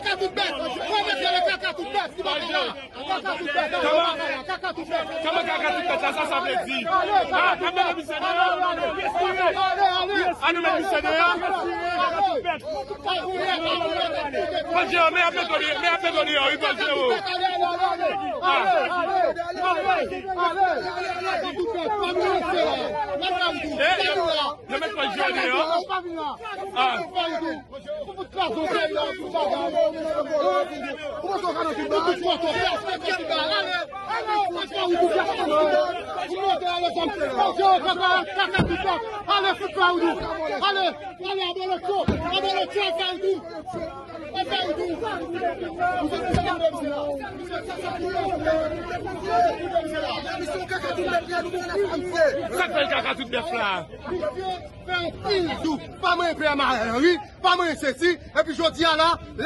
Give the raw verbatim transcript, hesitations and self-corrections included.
Kaka tout bèt. Mwen mete le kaka tout bèt. Ki bagay la? Kaka tout bèt. Kaka tout bèt. Kaka tout bèt. Kaka tout bèt. Sa, sa, sa vle di. Ah, ann mete misye deyò. Ann mete misye deyò. Bòl Jero, men ap mete deyò, men ap mete deyò, wi, Bòl Jero. Ah. Eh, yo, yo met Bòl Jero deyò. Ah. Ale, fout Faoudou. Ale, ale, abolotcho, abolotcho, Faoudou. Faoudou. Sa k fè l kaka tout bèf la? Fè yon pil dou. Pa mwen pè Marie Henry, pa mwen sesi. Epi jodi a la,